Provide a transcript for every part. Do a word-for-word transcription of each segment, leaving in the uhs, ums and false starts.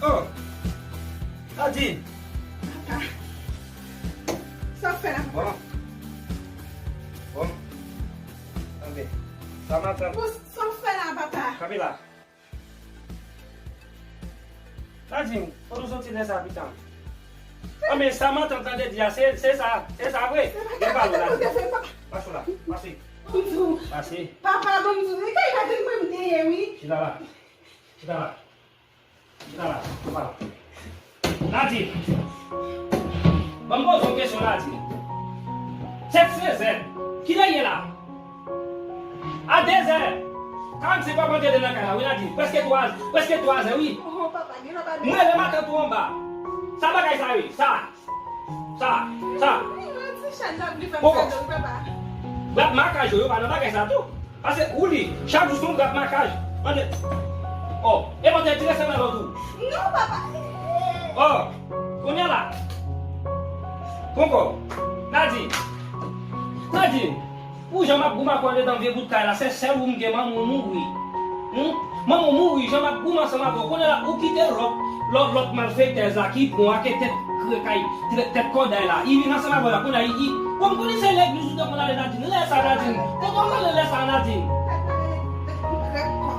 Oh! Nadine! Papa. Sa w fè la, papa? Bon. Bon. Tande. Sa matant. Bon, sa w fè la, papa? Camila. Nadine, kote w soti lè sa, pitan? Anben, sa matant lan te di a, se, se sa, se sa vre. Gen pa lou, Nadine. Pase la, pase. Pase. Papa, ban m di w, li kay Nadine mwen m deye, wi. Chita la. Chita la. Chita la. Chita la. Nadine. Ban m poze w kesyon, Nadine. Sèt sezè. Kilè ye la? A dezè karannsenk w ap antre nan kay la, wi, Nadine. Prèske twa, prèske twa zè, wi. Oh, papa, gen nan pa. Mwen rele matant ou anba. Sa bagay sa ye? Sa. Sa. Sa. Wi, yon ti chay la vle fè m fè dòmi, papa. Brad makaj yo, yo pa nan bagay sa tou. Pase ou li, chak jou se yon brad makaj. Mande. Oh, e mande ti resanble lòt ou. Non, papa. Oh, kounye a la. Poko. Nadine. Nadine. Pou jan m ap goumen ak ou anndan vye bout kay la, se sèl ou m gen, manman w mouri. Hum? Manman w mouri, jan m ap goumen ansanm avè w. Kounye a la, ou kite lòt, lòt, lòt malfektèz la ki bon ak tèt kre kay, tèt, tèt kòday la. I vin ansanm avè w la, kounye a, i, i, bon, m konnen se legliz ou te konn ale, Nadine. Lè sa, Nadine. Kote w ale lè sa, Nadine? Grèkò.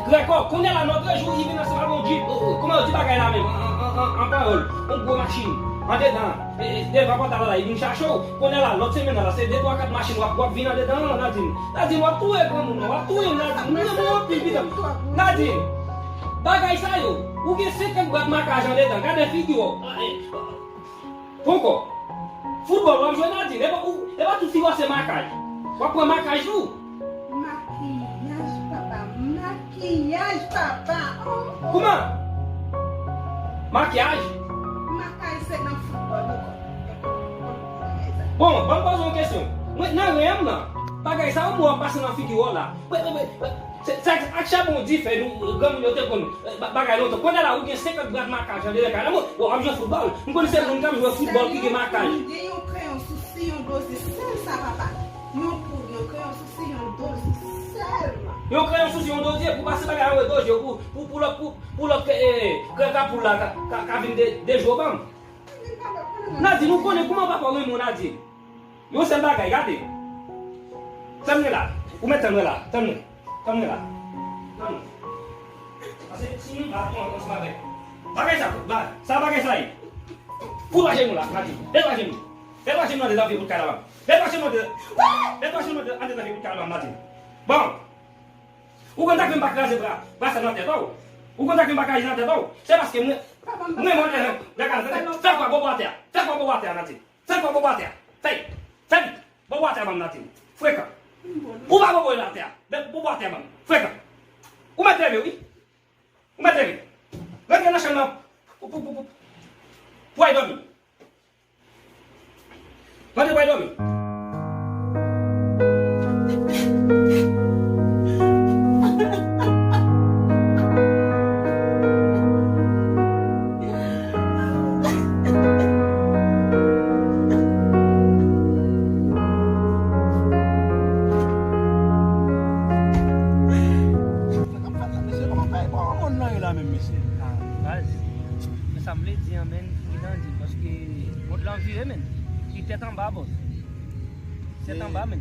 Grèkò, kounye a la, lòt jou, i vin ansanm avè w, di, kòman yo di bagay la menm, an, an, an, an pawòl, yon gwo machin, andedan, e, e, devan pòtay la, i vin chache w. Kounye a la, lòt semèn nan la, se de, twa, kat machin w ap, w ap vin andedan an, Nadine. Nadine, w ap touye granmoun nan, w ap touye m, Nadine. M renmen w anpil, pitit. Nadine, bagay sa yo, ou gen senkant brad makaj andedan, gade figi w. Poko. Foutbòl w ap jwe, Nadine. E pa, ou, e pa tout fi w ap se makaj. W ap pran makaj tou. Makiyaj, papa. Makiyaj, papa. Oh, oh. Kòman? Makiyaj? Makaj se nan foutbòl, poko. Bon, ban m poze w yon kesyon. Mwen, nan rèv m nan, bagay sa yo, mwen w ap pase nan figi w la. Mwen, mwen, mwen, mwen. Se, se ak, ak chabon dife nou, granmoun yo te konn, eh, ba-, bagay lontan. Kounye a la, ou gen senkant brad makaj andedan kay la. Bon, w ap jwe foutbòl. M konnen se moun k ap jwe foutbòl ki gen makaj. M gen yon kreyon sousi, yon dozye sèl sa, papa. Yon poud, yon kreyon sousi, yon dozye sèlman. Yon kreyon sousi, yon dozye, pou pase bagay la, dozye, pou, pou, pou lòt, pou, pou lòt, eh, krèk a poul la, ka, ka, ka vin de, dejwe w ban m. Nadine, ou konnen kòman papa w renmen w, Nadine. Yon sèl bagay, gade. Tann mwen la. Ou mèt tann mwen la. Tann mwen. Tann mwen la. Tann mwen. Pase, si nou pa pran ansanm avèk. Bagay sa, ba, sa bagay sa ye. Pou lwa jenou la, Nadine. Lè lwa jenou. Lè lwa jenou andedan vye bout kay la, ban m. Lè lwa jenou andedan. Lè lwa jenou andedan vye bout kay la, ban m, Nadine. Bon. Ou konn sa k fè m pa kraze bra, bra sa nan tèt ou? Ou konn sa k fè m pa kraze nan tèt ou? Se paske mwen, mwen, mwen, eh, eh, gade, gade, fè kwa, bò bò atè a. Fè kwa, bò bò atè a, Nadine. Fè kwa, bò bò atè a. Fè, fè vit. Bò bò atè a, ban m, Nadine. Frekan. Ou pa bò bò l atè a. Bò bò atè a, ban m. Frekan. Ou mèt leve, wi. Ou mèt leve. Rantre nan chanm nan. Pou, pou, pou, pou, pou al dòmi. Mande pou al dòmi. Baz, men sa m vle di an, men, m gentan di l, paske mond lan vire, men. Li tèt anba, bòs. Tèt anba, men.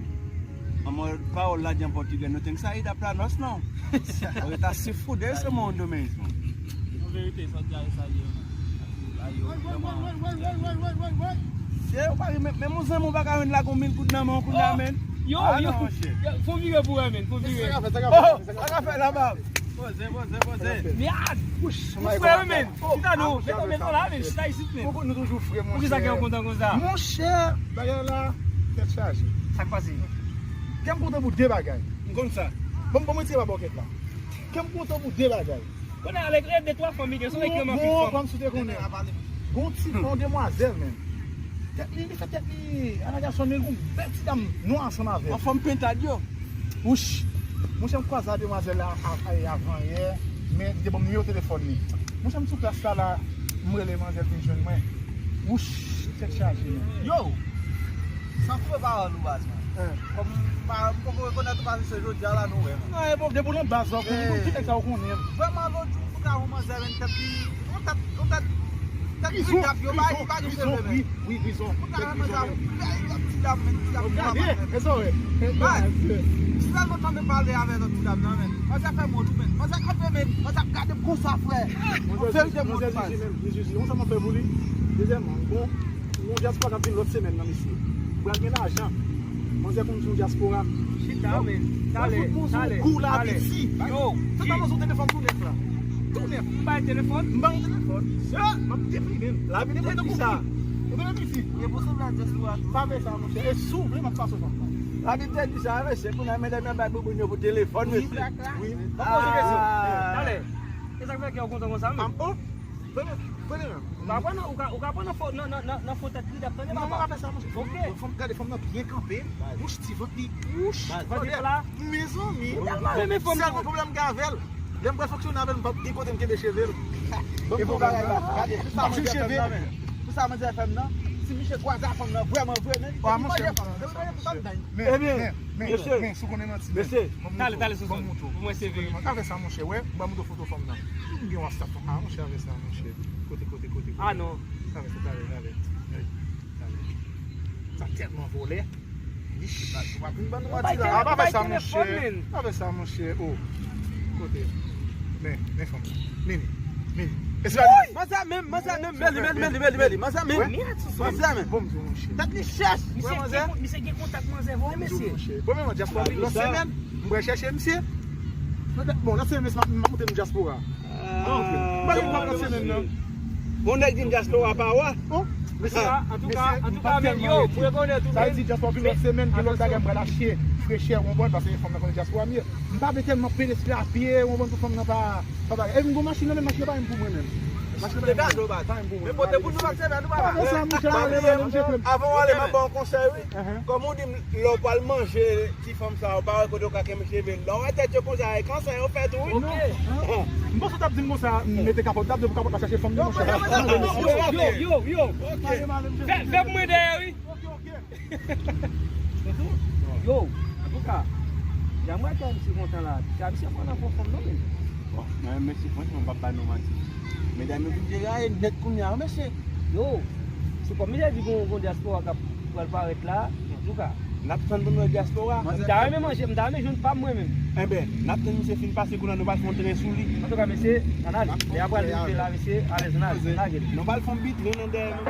An mòd pawòl la di an pòtigè, no tengo saída pra nós não. Porque tá se fuder esse mundo mesmo. An verite, sa di a sa ye. Se ou pa ri, men, men moun zanmi ou pa ka jwenn la gon mil goud nan men w kounye a, men. Yo, yo, fò vire pou wè, men, fò vire. Sa ka fè, sa ka fè, sa ka fè. Poze, poze, poze. Miyad! Ou frè, men. Chita non, met yon men la, men, chita isit, men. Poukisa gen yon kontan konsa? Monchè, bagay la, tèt chaje. Sa k pase? Kè m kontan pou de bagay. M konn sa. Bon, bon, mwen tire pa bòkèt la. Kè m kontan pou de bagay. Konnen alèk e de twa fanmi gen son ekri anpil fanm. Bon, kòm si w te konnen. Gon ti, gon demwazèl, men. Tèt li, li fè tèt li, ala gason, men gon bèl ti dam nwa ansanm avè l. Anfòm pentad yo. Wouch! Monchè, m kwaze a demwazèl la a, a, avan yè, men li te ban m nimewo telefòn li. Monchè, m sou plas la, la, m rele manzè, l vin jwenn mwen. Wouch! Tèt chaje, men. Yo! San fo pawòl ou, baz, mwen. Kòm m pa, m poko rekonèt ou pase se jodi a la nou wè. Non, e bon, depi w nan baz la, ou konnen tout nèg sa ou konnen. Vrèman, lòt jou, m te ka wè manzè, men tèt li, yon tèt, yon tèt, tèt gridap, yo bay, li pa gen cheve, men. Wi, wi, wi. Ou ta renmen sa, yon bèl lòt ti dam, men, ti dam nwa, men. Gade, e sa w wè. Bay, si sèlman tann pale avè lòt ti dam nan, men. Manzè fè m wont, men. Manzè kanpe, men. Manzè ap gade m konsa, frè. An verite, m wont, baz. Manzè zizi, men. Li zizi. Yon sa m ap fè pou li. Dezyèmman, bon, yon dyaspora k ap vin lòt semèn nan, mesye. Pral gen lajan. Manzè konn son dyaspora. Chita, men. Talè, talè, talè. Yo, se pa manzè w telefòn tou nèf la. Tou nèf. M bay telefòn. M bay telefòn. M ap deprime m. Labib te di sa. Ou vle piti. E pou sou la dyaspora tou. Pa fè sa, monchè. E si w vle, m ap pase w fanm nan. Labib te di sa, mesye. Kounye a, medam yo bay bouboun yo pou telefòn, mesye. Wi. Mwen poze kesyon. Talè. E sa k fè kè w kontan konsa, men? Premye, premye. Ou ka pran nan, ou ka, ou ka pran nan fo, nan, nan, nan, nan fo tèt li, l ap tande papa. Non, mwen pa fè sa, monchè. Ok. Fòm, gade, fanm nan byen kanpe. Wouch, ti vant li. Wouch, vant li pla. Mezanmi. Ou tèlman renmen fanm nan. Sèl pwoblèm m gen avè l, lè m pral fonksyone avè l, m p ap gen kote m kenbe cheve l. E bon bagay la. Gade, tout sa manzè fè m nan, men. Tout sa manzè fè m nan. Si misye kwaze a fanm nan, vrèman vre, men. Wa, monchè. Men, men, men, men, si w konnen manti, men. Mesye. Talè, talè, Soso. Mwen se verite. Avè sa, monchè, wè, m ba moutre foto fanm nan. M gen WhatsApp fanm. Ah, monchè, avè sa, monchè. Kote, kote, kote, kote. Ah, non. Avè sa, talè, talè. Talè. Sa tèlman vòlè. Ish. Ou pa vin ban nou manti la. Ah, pa fè sa, monchè. Pa fè sa, monchè. Oh. Kote. Men, men fanm. Mini. Mini. Manzè menm, manzè menm, men li, men li, men li, men li, men li. Manzè menm. Manzè menm. Bon, m di w, monchè. Tèt li chèch. Misye gen, misye gen kontak manzè vre, mesye. Premyèman, dyaspora vin lòt semèn. M pral chèche misye. Bon, lòt semèn, mesye, m ap, m ap monte nou dyaspora. M pa gen pwoblèm lòt semèn nan. Bon, nèg di m dyaspora pa wa. Antouka, antouka, antouka, men yo, m rekonèt ou, men. Sa vle di, dyaspora vin lòt semèn, gen lòt bagay m pral achte, frechè, w konprann, paske fanm nan konnen dyaspora m ye. M pa vle tèlman pede sou apye, w konprann, pou fanm nan pa, pa bagay. Epi m gon machin nan, men machin nan pa menm pou mwen menm. Machin nan pa menm pou mwen. Men pote pou nou lòt semèn, nou pa. Pa konsa, monchè, ale, ale, monchè, frè m. Avan w ale, m ap ba w yon konsèy, wi. Kòm ou di m, lè w pral manje, ti fanm sa yo, pa wè kote yo ka kenbe cheve l. Lè w wè tèt yo konsa, e kansa yo fè tou, wi. Ok. M panse w t ap di m konsa, mete kapòt, w t ap di pou kapòt la chache fanm nan, monchè. Yo, yo, yo. Fè, fè pou mwen dèyè, wi. Yo, antouka, jan m wè kè misye kontan la, kè misye pran nan fon fanm nan, men. Bon, mwen, mesye, franchman, m p ap ba nou manti. Medam yo vin deraye nèt kounye a, mesye. Yo, se kòm misye di gon, gon dyaspora k ap pral parèt la, antouka. N ap tann pou nou wè dyaspora. M ta renmen manje, m ta renmen jwenn pa m mwen menm. Enben, n ap tann misye fin pase kounye a, nou pral fè yon tren sou li. Antouka, mesye, ann ale. Lè y ap pral rive la, mesye, alèz, ann ale, ann lage l. Nou pral fè yon bit, nou nan dèyè nou.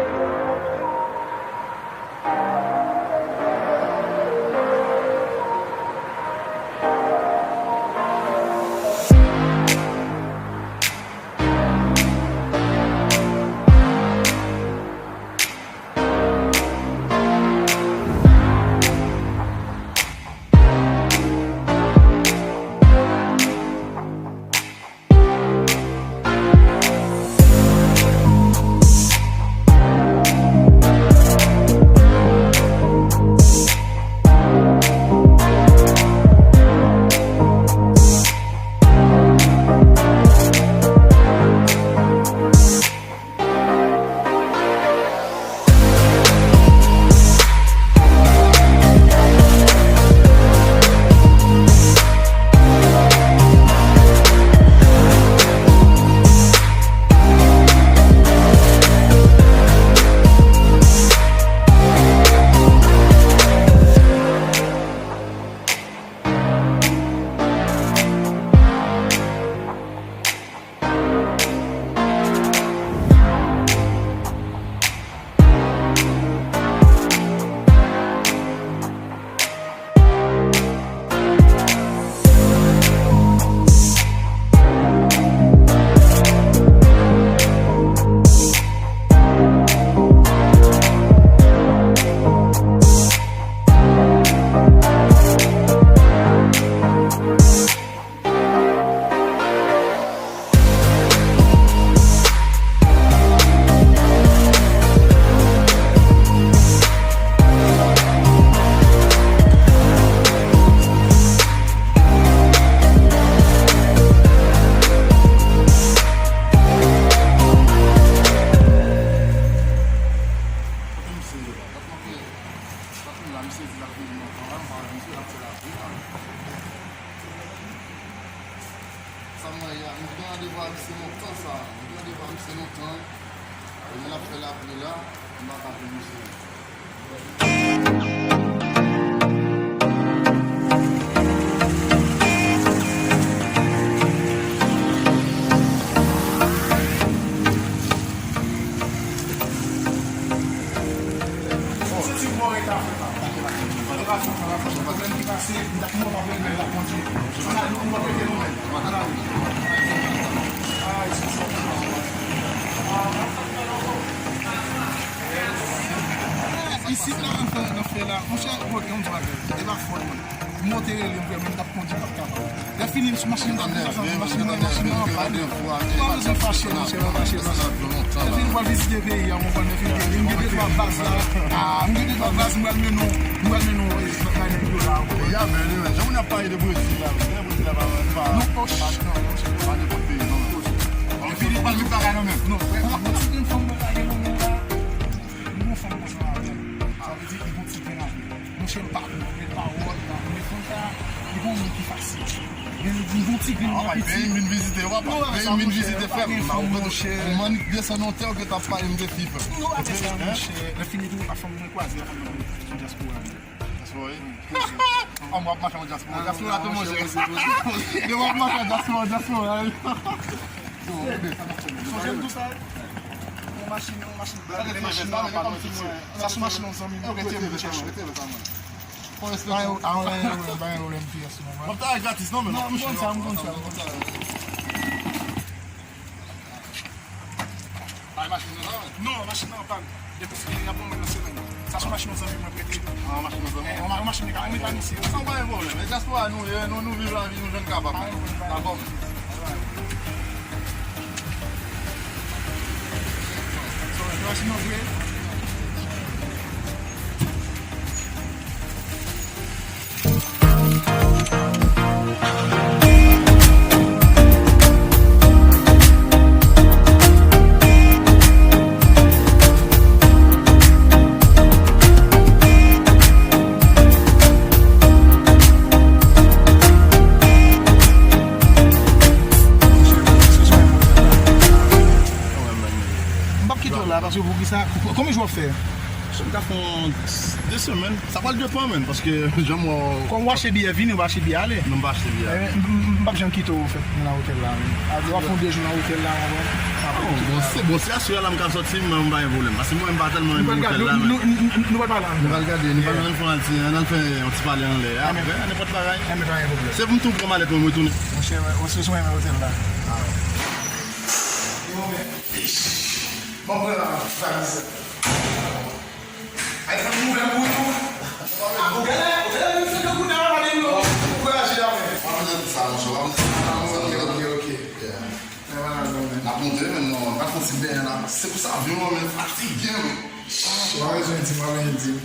M gen randevou ak misye lontan sa. M gen randevou ak misye lontan. Kounye a l ap fè lapli la, m pa ka vin misye. Isit la, nan fè, nan fè la, monchè, bon, yon ti bagay, e pa fòt mwen. Mwen te rele m, vrèman, m t ap kondi, m t ap kapab. Lè fini, m sou machin, m t ap desann machin nan, machin nan anpàn. M pa bezwen fache, monchè, m pa fache, monchè. Lè fini, m pral vizite peyi a, m pral vin vin, m gen de twa baz la. Ah, m gen de twa baz, m pral mennen w, m pral mennen w, eh, nan nèg yo la. Ya, men, men, jan moun ap pale de Brezil la, men, Brezil la pa, pa, non, oh, pa, non, monchè, pa nenpòt peyi, non. Epi li pa vin bagay non, men. Non, frè, mwen, mwen, ti grenn fanm mwen lage nan men la. M gon fanm ansanm avè l. Sa vle di, li gon ti grenn avè l. Monchè, m pa konn, men pawòl la, men fanm sa, li pa yon moun ki fasil. Li, li gon ti grenn nan piti. Peyi m vin vizite, w ap, peyi m vin vizite, frè m. Ou man desann yon tè, ou gentan ap pale m de fi, frè m. Non, pa de sa, monchè. Lè fini tou, a fanm mwen kwaze, a fanm mwen sou dyaspora. Dyaspora, wi. Fanm w ap mache nan dyaspora. Dyaspora tou, monchè. Depi w ap mache nan dyaspora, dyaspora. Sonje m tou sa. Yon machin, yon machin blan, yon machin nan pa mwen. Sa se machin yon zanmi m, yo prete m chèche. Pa yon, pa yon, pa yon pwolèm pyès non, man. Mwen ta gratis non, men non, m konn sa, m konn sa, m konn sa. Ay, machin nan la, men. Non, machin nan pa m. Depi se y ap ban mwen nan semèn. Sa se yon machin yon zanmi mwen prete. Ah, machin yon zanmi. Eh, yon ma-, yon machin mekanik, yon mekanisyen. Sa pa gen pwoblèm. Men dyaspora nou ye, nou, nou viv lavi nou jan n kapab. Dakò. Sa se machin nan vre. M p ap kite w la, paske pou ki sa, konbyen jou w ap fè? M ka fè yon de semèn. Sa pral depann, menn, paske jan m wè w. Kòm w achte biyè vini, w pa achte biyè ale. Non, m pa achte biyè ale. Eh, m, m, m p ap janm kite w, anfèt, nan otèl la, menn. A di w ap fè yon de jou nan otèl la, w konprann? Bon, se, bon, se aswè a la m ka sòti, m, m pa gen pwoblèm. Paske mwen, m pa tèlman renmen otèl la, menn. Nou, nou, nou, nou pral pale ann. Nou pral gade, nou pral fè yon ti, ann al fè yon ti pale anlè. Apre, nenpòt bagay. Se pou m tou pran malèt mwen, m retounen. Monchè, w, w, w renmen otèl la. Bon, men. Bon, pran la, sa, sa. Ay, fè m ouvè pou ou. Ah, ou genlè, ou genlè vin fè kòkout nan lavi nou. Ou voyaje la, men. W ap vin sa, monchè, w ap vin sa. Ah, ok, ok, ok. Yeah. N ap monte, men non, n ap fè ti benyen la. Se pou sa avyon an, men fatige, men. W ap bezwen di m, w ap bezwen di m.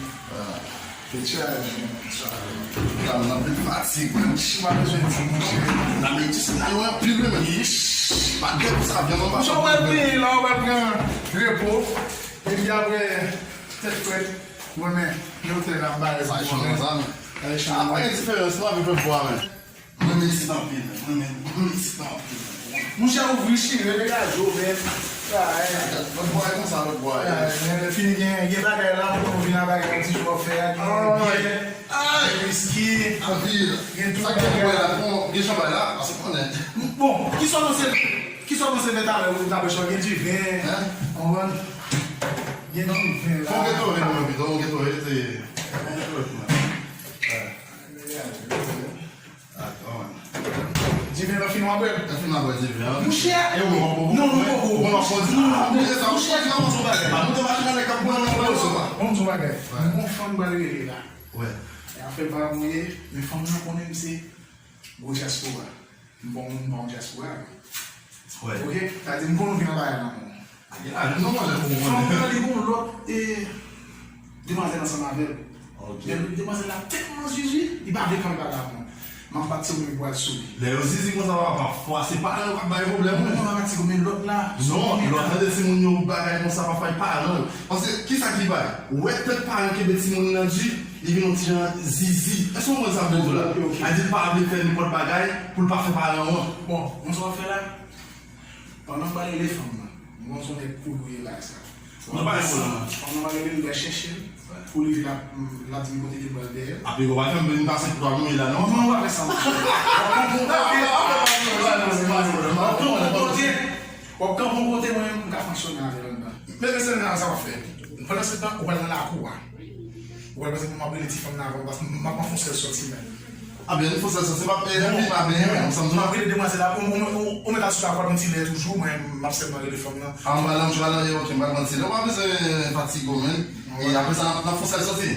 Te chaje, men. Chaje. N ap, n ap vin fatige, men. Ou pa bezwen di m, monchè. Nan men ti senaryo anpil, wi, men. Pa de pou sa avyon an, pa. Monchè, w pral benyen la, w pral pran repo. Epi apre, tèt frèt, mwen men, nou te nan bagay sa. Sa e chanm nan sa, men. Sa e chanm nan. A, pa gen diferans, non, avèk lòt bò a, men. Mwen men isit anpil, men. Mwen men, mwen men isit anpil, men. Monchè, ouvri chire, degaje w, men. Sa, eh. Lòt bò a, e konsa, lòt bò a, eh. Lè fini gen, gen bagay la, pou nou vin a bagay, ti chofè a, gen biyè, gen wiski, gen tout bagay la. Bon, gen chanpay la, paske konnen. Bon, ki sòt nou se Kisa w panse fè talè pou n ta pèch la? Gen diven. Hein? Konprann? Gen diven la. Fò w gen tore nou, pito, w gen tore, se. Diven nan fin w ap bwè? Nan fin w ap bwè diven an. Monchè! E ou menm w ap bwè? Non, non, poko. Ou konn w ap kondi? Non, non, monchè, m ap kondi yon bagay. Pa moute machin nan nèg k ap bwè nan bwè yo. Bon, m di w bagay. Mwen gon fanm m pral rele la. Wè. E afè pa mwen ye, men fanm nan konnen m se Gwo dyaspora. M pa yon moun, m pa yon dyaspora vre. Wè. Ok? Sa di m konn ou vin anba la nan moun. A gen laj, non, mwen, lè pou mwen. Fanm nan, li gon lòt, e, demwazèl ansanm avè l. Ok. Men demwazèl la tèlman zizi, li pa vle kanpe bagay avè mwen. M ap bat timoun pou al sou li. Lè yo zizi konsa, papa, pafwa, se paran yo k ap bay pwoblèm, wi. Non, m ap bat timoun, men lòt la. Non, lòt la, de timoun yo bagay konsa, pafwa, e paran yo. Paske, kisa ki bay? Ou wè, tèt paran kenbe timoun nan di, li vin yon ti jan zizi. Èske w konprann sa m vle di w la? Ok, ok. Sa di l pa vle fè nenpòt bagay pou l pa fè paran an wont. Bon, konn sa w ap fè la? Pandan m pral rele fanm nan, m konn se yon nèg koul ou ye bagay sa. Pandan m pral rele l, m pral chèche l, pou li vin ap, l ap di m kote ke m pral dèyè l. Apre ou pa janm vin pase pou twa mouye la non. Non, ou pa fè sa. W ap kanpe yon kote, w ap kanpe yon kote, mwen menm m ka fonksyone avè l anndan. Men mesye nan sa w ap fè. Pandan se tan, ou pral nan lakou a. Ou pral panse pou m ap rele ti fanm nan avan, paske m ap fè yon sèl sòti menm. A byen, fò sa, sa se pa, e, bon, vin la, men, men, sa m di w. M ap rele demwazèl la, ou, ou, ou, ou mèt al sou lakou a yon ti lè toujou, mwen, m ap sèlman rele fanm nan. A, m pral, m pral, e, ok, m pral pran ti lè. Ou pa bezwen fatige w, men. E apre sa, n ap, n ap fè yon sèl sòti.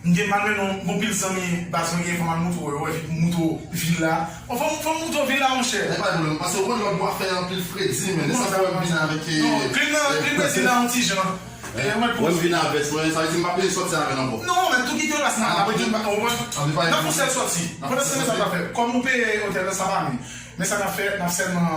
M gen, m al mennen yon, gon pil zanmi, baz mwen gen, fò m al moutre w yo, epi moutre w vil la. Bon, fò m, fò m moutre w vil la, monchè. E pa de pwoblèm, paske ou konn lòt bò a fè anpil fredi, men, e sa fè m vin avèk, e, non, klim nan, e, klim nan, se la yon ti jan. E, mwen, wè m vin avè l, sa vle di m pa bezwen sòti avè l ankò. Non, men tou kite l la, si n ap, n ap fè yon sèl sòti. Pandan se tan sa n ap fè, kòm nou peye otèl la, sa pa nou. Men sa n ap fè, n ap sèlman,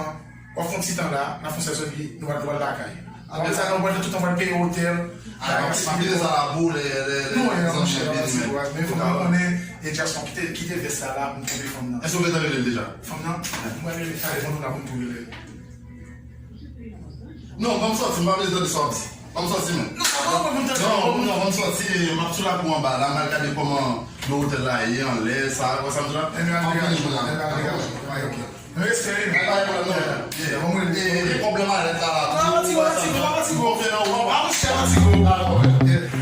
w ap fè yon ti tan la, n ap fè yon sèl sòti, nou pral, nou pral lakay. Apre sa, nou pral tout tan pral peye otèl. A, bagay, n ap kite sa la pou lè, lè, lè zanmi vini, men. Men fò nou konnen, e Jason, kite, kite vès la la pou m twouve fanm nan. Èske w gentan rele l deja? Fanm nan? Mwen rele, sa reponn ou la pou m twouve lè. Non, ban m sòti, m pa bezwen tande sa w ap di. Ban m sòti, men. Non, sa pa yon pwoblèm pou m tande. Non, non, ban m sòti, m ap sou lakou anba la, m al gade kòman do otèl la ye, anlè, sa, wè sa m di la? Ebyen, al degaje, ebyen, al degaje. Ay, ok. Men respè, wi. Ay, pa gen pwoblèm, non. Yeah, ban m rele. E, e, e pwoblèm a lèt la, la. Non, pa fatige, pa fatige, pa fatige. Ou konn fè nan ou, pa. A, monchè, pa fatige. Dakò, yeah.